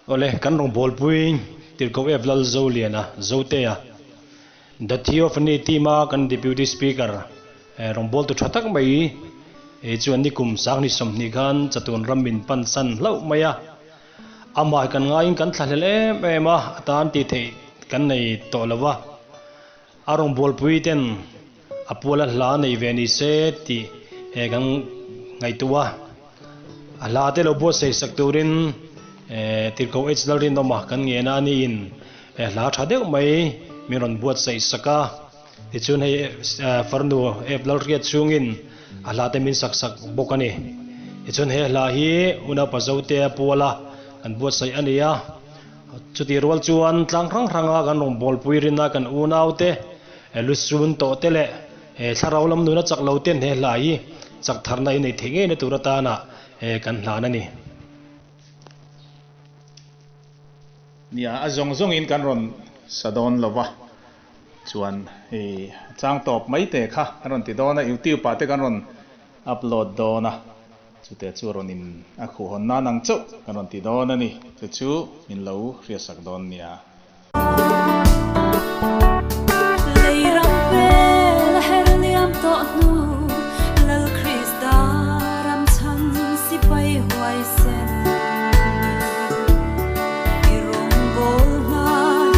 Awle, kan rawngbawlpui Tirhkoh F. Lalzoliana, Zotea, The Theophany team a kan Deputy Speaker rawngbawltu tha tak mai chuan nikum Sangni 20 khan chatuan ram min pansan hlauh mai a. Amah hi kan ngaiin kan thlahlel em em a, a tan tih theih kan nei tawh lo va. A rawngbawlpui ten a puala hla nei ve ni se tih he kan ngaihtuah a. A hla te lo buatsaih sak turin Tirhkoh H Lalrinawma kan ngen a, aniin hla tha deuh mai min rawn buatsaih sak a. Tichuan hei farnu F Lalhriat chhungin a hla te min sak sak bawk a ni. Tichuan he hla hi Unaupa Zotea puala kan buatsaih a ni a. Chutih rual chuan tlang hrang hranga kan rawngbawlpui rina kan unaute lusun tawh te leh thlarau lam nuna chak lo ten he hla hi chak tharna i nei theih ngei na tur atana kan hlan a ni. Nia, a zawng zawngin kan rawn sa dawn lo va, chuan hei chang tawp mai te kha kan rawn ti dawn a, youtube ah te kan rawn upload dawn a. Chute chu rawn in a khuh hawn nan ang chauh kan rawn ti dawn a ni. Chu chu min lo hriatsak dawn nia. Lei ram hmel a her liam tawh hnu, Lal Krista ram chhan sipai huai sen. I rawngbawl hna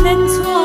hlen chhuah.